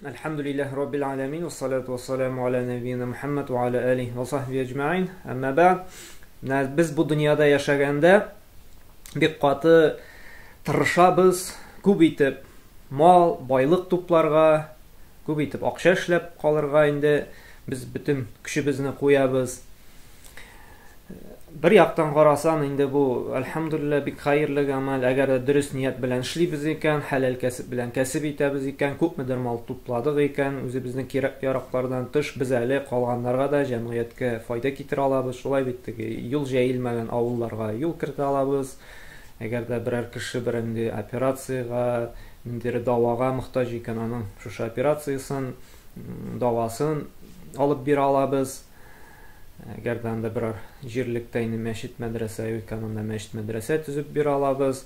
Әлхәмдүлилләһи раббил галәмин, вассалату вассаламу аля нәбиина Мухәммәд ва аля алихи ва сахбихи әҗмәгыйн. Әмма бәгъд. Менә без бу дөньяда яшәгәндә бик каты тырышабыз, күп итеп мал, байлык тупларга, күп итеп акча эшләп калырга инде без бөтен көчебезне куябыз. Бер яктан карасан, инде бу, әлхәмдүлилләһ, бик хәерле гамәл. Әгәр дә дөрес ният белән эшлибез икән, хәләл кәсеп белән кәсеп итәбез икән, күпмедер мал тупладык икән, үзебезнең кирәк-яраклардан тыш без әле калганнарга да җәмгыятькә файда китерә алабыз. Шулай бит, теге юл җәелмәгән авылларга юл кертә алабыз. Әгәр дә берәр кеше берәр операциягә, ниндидер давага мохтаҗ икән, аның шушы операциясен, давасын алып бирә алабыз. Әгәр дә анда берәр җирлектә инде мәчет, мәдрәсә юк икән, анда мәчет, мәдрәсә төзеп бирә алабыз.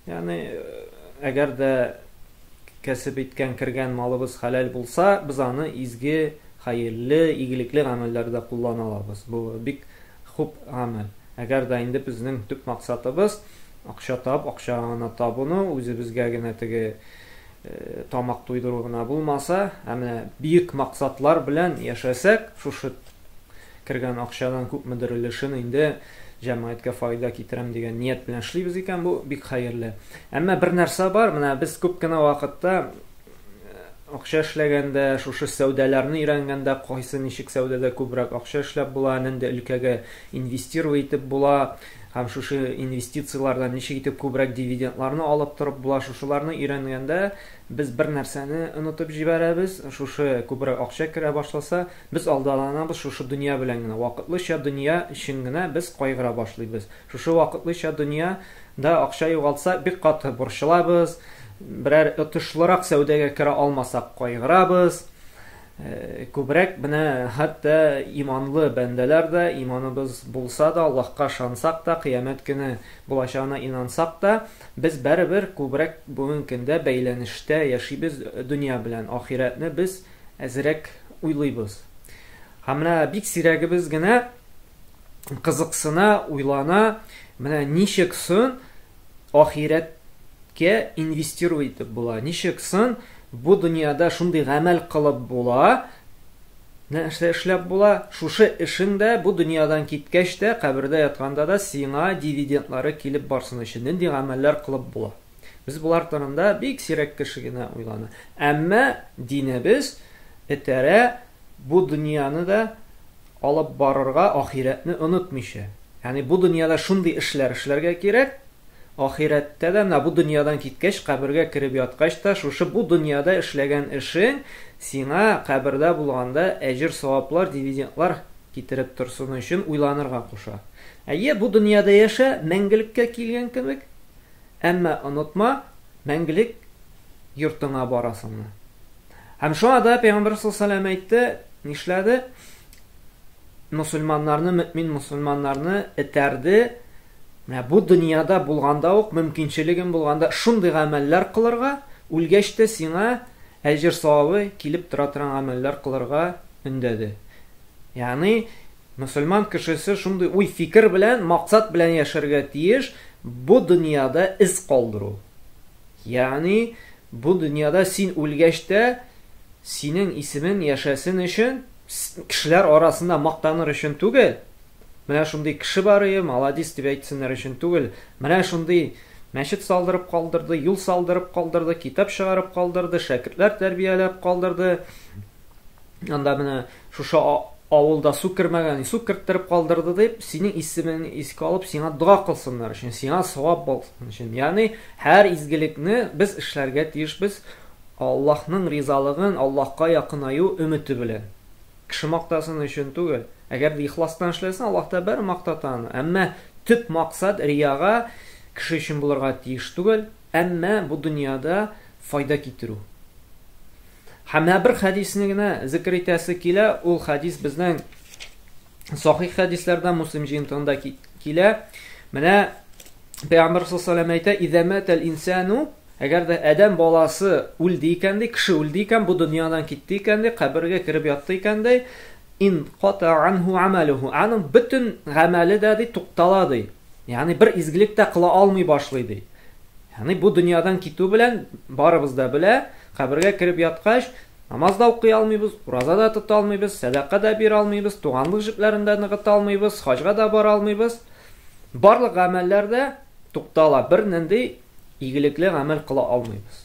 Ягъни, әгәр дә кәсеп иткән, кергән малыбыз хәләл булса, без аны изге, хәерле, игелекле гамәлләрдә куллана алабыз. Бу бик хуп гамәл. Әгәр дә инде безнең төп максатыбыз акча таб, акча гына табыну, үзебезгә генә теге тамак туйдыру гына булмаса, ә менә бөек максатлар белән яшәсәк, шушы кергән акчадан күпмедер өлешен инде җәмәгатькә файда китерәм дигән ният белән эшлибез икән, бу бик хәерле. Әмма бер нәрсә бар, менә без күп кенә вакытта акча эшләгәндә, шушы сәүдәләрне өйрәнгәндә, кайсы ничек сәүдәдә күбрәк акча эшләп була, нинди өлкәгә инвестировать итеп була, һәм шушы инвестицияләрдән ничек итеп күбрәк дивидендларны алып торып була, шушыларны өйрәнгәндә без бер нәрсәне онытып җибәрәбез, шушы күбрәк акча керә башласа, без алдаланабыз шушы дөнья белән генә, вакытлыча дөнья өчен генә без кайгыра башлыйбыз. Шушы вакытлыча дөньяда акча югалтса, бик каты борчылабыз, берәр отышлырак сәүдәгә керә алмасак кайгырабыз. Күбрәк менә хәтта иманлы бәндәләр дә, иманыбыз булса да, Аллаһка ышансак та, кыямәт көне булачагына инансак та, без барыбер күбрәк бүгенге көндә бәйләнештә яшибез дөнья белән, ахирәтне без әзрәк уйлыйбыз. Һәм менә бик сирәгебез генә кызыксына, уйлана, менә ничек соң ахирәткә инвестировать итеп була, ничек соң бу дөньяда шундый гамәл кылып була, нәрсә эшләп була, шушы эшең дә бу дөньядан киткәч тә, кабердә ятканда да сиңа дивидендлары килеп барсын өчен нинди гамәлләр кылып була. Без болар турында бик сирәк кеше генә уйлана. Әмма динебез этәрә бу дөньяны да алып барырга, ахирәтне онытмыйча. Ягъни бу дөньяда шундый эшләр эшләргә кирәк, ахирәттә дә, менә бу дөньядан киткәч, кабергә кереп яткач та, шушы бу дөньяда эшләгән эшең сиңа кабердә булганда әҗер-саваплар, дивидендлар китереп торсын өчен уйланырга куша. Әйе, бу дөньяда яшә, мәңгелеккә килгән кебек, әмма онытма, мәңгелек йортыңа барасыңны. Һәм шуңа да Пәйгамбәр саллаллаһу алейһи ва әйтте, нишләде? Мусульманнарны, мөмин мусульманнарны этәрде. Менә бу дөньяда булганда ук, мөмкинчелегең булганда шундый гамәлләр кылырга, үлгәч тә сиңа әҗер савабы килеп тора торган гамәлләр кылырга өндәде. Ягъни мусульман кешесе шундый уй фикер белән, максат белән яшәргә тиеш, бу дөньяда эз калдыру. Ягъни бу дөньяда син үлгәч тә синең исемең яшәсен өчен, кешеләр арасында мактаныр өчен түгел, менә шундый кеше бар ие, молодец дип әйтсеннәр өчен түгел, менә шундый мәчет салдырып калдырды, юл салдырып калдырды, китап чыгарып калдырды, шәкертләр тәрбияләп калдырды. Анда менә шушы авылда су кермәгән, су керттереп калдырды дип, синең исемеңне искә алып, сиңа дога кылсыннар өчен, сиңа савап булсын өчен. Ягъни һәр изгелекне без эшләргә тиешбез Аллаһның ризалыгын, Аллаһка якынаю өмете белән. Кеше мактасын өчен түгел. Әгәр дә ихластан эшләсәң, Аллаһ та бер мактата аны. Әмма төп максат рияга кеше өчен булырга тиеш түгел, әмма бу дөньяда файда китерү. Һәм менә бер хәдисне генә зикр итәсе килә, ул хәдис безнең сахих хәдисләрдә Муслим җыентыгында килә. Менә Пәйгамбәр саллаллаһу алейһи әйтә, "Иза матал инсану", әгәр дә адәм баласы үлде икән ди, кеше үлде икән, бу дөньядан китте икән ди, кабергә кереп ятты икән ди, ин ката анху амалуху, аның бөтен гамәле дә ди туктала ди. Ягъни бер изгелек тә кыла алмый башлый ди. Ягъни бу дөньядан китү белән барыбыз да белә, кабергә кереп яткач, Намаз да укый алмыйбыз, ураза да тота алмыйбыз, сәдака да бирә алмыйбыз, туганлык җепләрен дә ныгыта алмыйбыз, хаҗга да бара алмыйбыз. Барлык гамәлләр дә туктала, бернинди игелекле гамәл кыла алмыйбыз.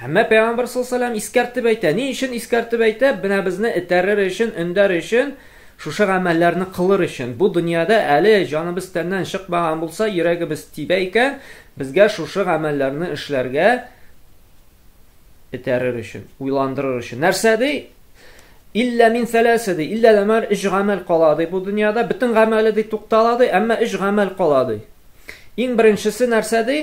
Әмма Пәйгамбер саллаллаху алейһи искәртеп әйтә. Ни өчен искәртеп әйтә? Менә безне этәрер өчен, өндәр өчен, шушы гамәлләрне кылыр өчен. Бу дөньяда әле җаныбыз тәннән чыкмаган булса, йөрәгебез тибә икән, безгә шушы гамәлләрне эшләргә этәрер өчен, уйландырыр өчен. Нәрсә ди? Илля мин сәләсә ди. Илля дәмәр өч гамәл кала ди бу дөньяда. Бөтен гамәле ди туктала ди, әмма өч гамәл кала ди. Иң беренчесе нәрсә ди?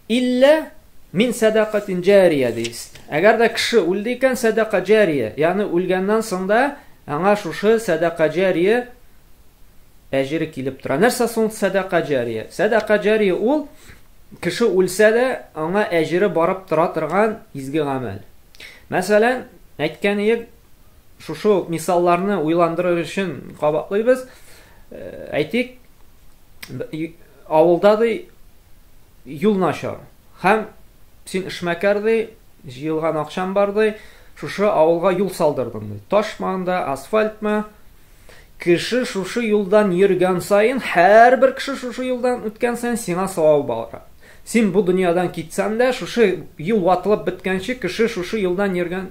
Илля мин сәдакатин җария ди. Әгәр дә кеше үлде икән, сәдака җария, ягъни үлгәннән соң да аңа шушы сәдака җария әҗере килеп тора. Нәрсә соң сәдака җария? Сәдака җария ул кеше үлсә дә аңа әҗере барып тора торган изге гамәл. Мәсәлән, әйткән идек, шушы мисалларны уйландырыр өчен кабатлыйбыз. Әйтик, авылда ди юл начар. Һәм син эшмәкәр ди, җыелган акчам бар ди, шушы авылга юл салдырдың ди. Ташмы анда, асфальтмы? Кеше шушы юлдан йөргән саен, һәрбер кеше шушы юлдан үткән саен сиңа савап бара. Син бу дөньядан китсәң дә, шушы юл ватылып беткәнче, кеше шушы юлдан йөргән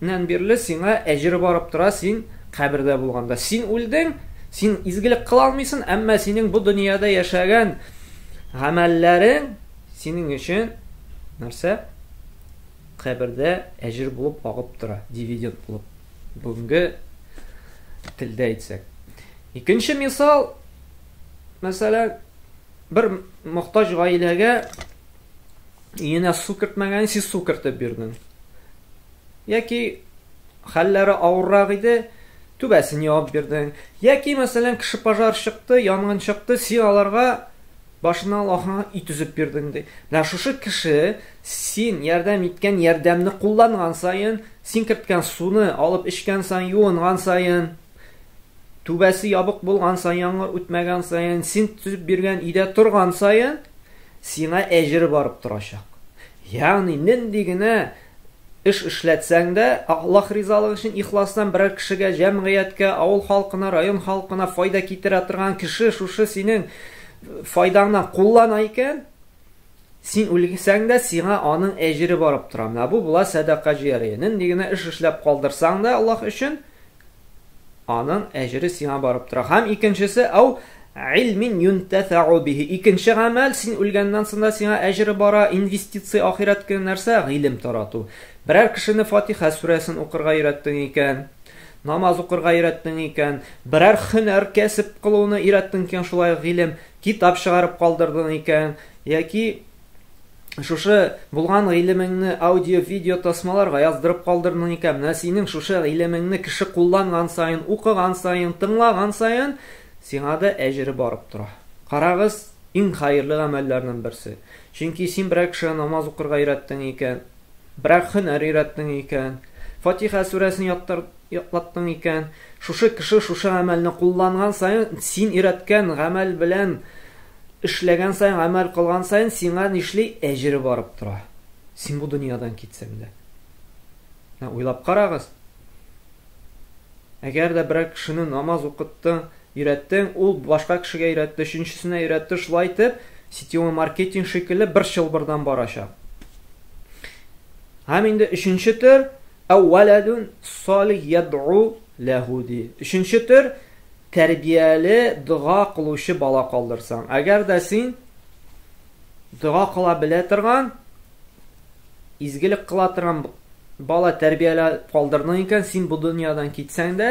нән бирле сиңа әҗер барып тора, син кабердә булганда. Син үлдең, син изгелек кыла алмыйсың, әмма синең бу дөньяда яшәгән гамәлләрең синең өчен нәрсә? Кабердә әҗер булып агып тора, дивиденд булып. Бүгенге телдә әйтсәк. Икенче мисал, мәсәлән, бер мохтаҗ гаиләгә өенә су кертмәгән, син су кертеп бирдең. Яки хәлләре авыррак иде, түбәсен ябып бирдең. Яки, мәсәлән, кеше пожар чыкты, янгын чыкты, син аларга башыннан ахырына өй төзеп бирдең ди. Менә шушы кеше син ярдәм иткән ярдәмне кулланган саен, син керткән суны алып эчкән саен, юынган саен, түбәсе ябык булган саен, яңгыр үтмәгән саен, син төзеп биргән өйдә торган саен, сиңа әҗере барып торачак. Ягъни нинди генә эш эшләтсәң дә, Аллаһ ризалыгы өчен ихластан берәр кешегә, җәмгыятькә, авыл халкына, район халкына файда китерә торган кеше шушы синең файдаңнан куллана икән, син үлсәң дә, сиңа аның әҗере барып тора. Менә бу була сәдака җария. Нинди генә эш эшләп калдырсаң да Аллаһ өчен, Аның әҗере сиңа барып тора. Һәм икенчесе, ау илмин юнтәфәу бихи. Икенче гамәл, син үлгәннән соң да сиңа әҗере бара, инвестиция ахирәт көне нәрсә? Гыйлем тарату. Берәр кешене Фатиха сүрәсен укырга өйрәттең икән, намаз укырга өйрәттең икән, берәр һөнәр кәсеп кылуны өйрәттең икән, шулай гыйлем, китап чыгарып калдырдың икән, яки шушы булган гыйлемеңне аудио, видео тасмаларга яздырып калдырдың икән, менә синең шушы гыйлемеңне кеше кулланган саен, укыган саен, тыңлаган саен, сиңа да әҗере барып тора. Карагыз, иң хәерле гамәлләрнең берсе. Чөнки син берәр кешегә намаз укырга өйрәттең икән, берәр һөнәр өйрәттең икән, Фатиха сүрәсен ятлаттың икән, шушы кеше шушы гамәлне кулланган саен, син өйрәткән гамәл белән Эшләгән саен, гамәл кылган саен сиңа нишли? Әҗере барып тора. Син бу дөньядан китсәң дә. Менә уйлап карагыз. Әгәр дә берәр кешене намаз укыттың, өйрәттең, ул башка кешегә өйрәтте, өченчесенә өйрәтте, шулай итеп, сетевой маркетинг шикелле бер чылбырдан барачак. Һәм инде өченче төр, әүвәләдүн салих яд'у ләһу ди. Өченче төр, Тәрбияле, дога кылучы бала калдырсаң. Әгәр дә син дога кыла белә торган, изгелек кыла торган бала тәрбияләп калдырдың икән, син бу дөньядан китсәң дә,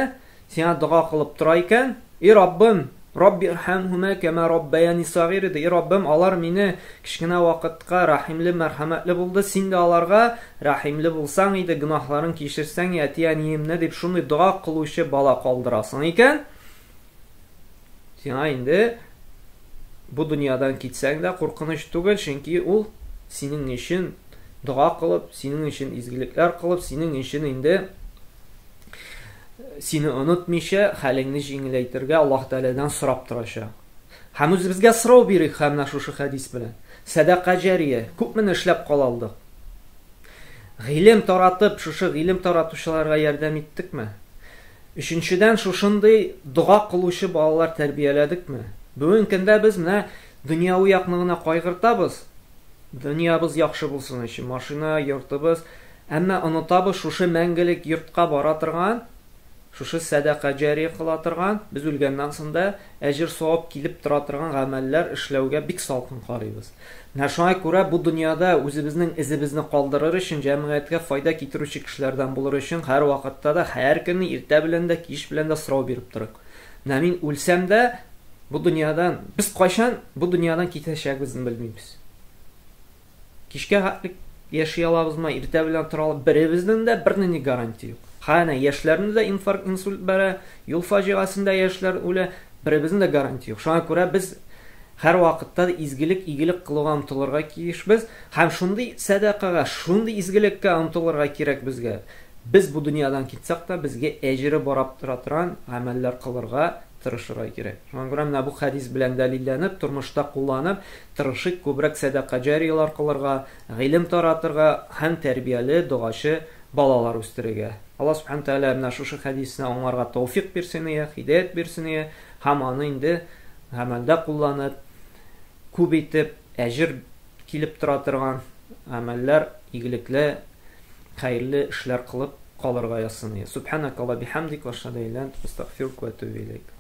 сиңа дога кылып тора икән, И Раббым, Рабби ирхәмһүмә кәмә раббаяни сагыйра ди. И Раббым, алар мине кечкенә вакытка рәхимле, мәрхәмәтле булды, син дә аларга рәхимле булсаң иде, гөнаһларын кичерсәң, әти-әниемне дип шундый дога кылучы бала калдырасың икән, сиңа инде бу дөньядан китсәң дә куркыныч түгел, чөнки ул синең өчен дога кылып, синең өчен изгелекләр кылып, синең өчен инде сине онытмыйча, хәлеңне җиңеләйтергә Аллаһ Тәгаләдән сорап торачак. Һәм үзебезгә сорау бирик һәм менә шушы хәдис белән. Сәдака җәрия, күпмене эшләп кала алдык? Гыйлем таратып, шушы гыйлем таратучыларга ярдәм иттекме? Өченчедән, шушындый дога кылучы балалар тәрбияләдекме? Бүгенге көндә без менә дөньяви якны гына кайгыртабыз, дөньябыз яхшы булсын өчен, машина, йортыбыз, әмма онытабыз шушы мәңгелек йортка бара торган, шушы сәдака җария кыла торган, без үлгәннән соң да әҗер-савап килеп тора торган гамәлләр эшләүгә бик салкын карыйбыз. Менә шуңа күрә бу дөньяда үзебезнең эзебезне калдырыр өчен, җәмгыятькә файда китерүче кешеләрдән булыр өчен һәрвакытта да, һәр көнне иртә белән дә, кич белән дә сорау биреп торыйк. Менә мин үлсәм дә, бу дөньядан, без кайчан бу дөньядан китәчәгебезне белмибез. Кичкә хәтлек яши алабызмы, иртә белән тора алып, беребезнең дә бернинди гарантия юк. Хәнә яшьләрне дә инфаркт, инсульт бәрә, юл фаҗигасендә яшьләр үлә, беребезнең дә гарантия юк. Шуңа күрә без һәр вакытта да изгелек, игелек кылуга омтылырга тиешбез һәм шундый сәдакага, шундый изгелеккә омтылырга кирәк безгә. Без бу дөньядан китсәк тә, безгә әҗере барап тора торган гамәлләр кылырга тырышырга кирәк. Шуңа күрә менә бу хәдис белән дәлилләнеп, тормышта кулланып, тырышыйк күбрәк сәдака җарияләр кылырга, гыйлем таратырга һәм тәрбияле, догачы балалар үстерергә. Алла Субхану Тәгалә менә шушы хәдисне аңларга тәүфик бирсен ие, һидәят бирсен ие һәм аны инде гамәлдә кулланып, күп итеп әҗер килеп тора торган гамәлләр, игелекле, хәерле эшләр кылып калырга язсын ие. Субханакалла бихамдик ва ашһаду илля анта астагфирука ва атубу иләйк.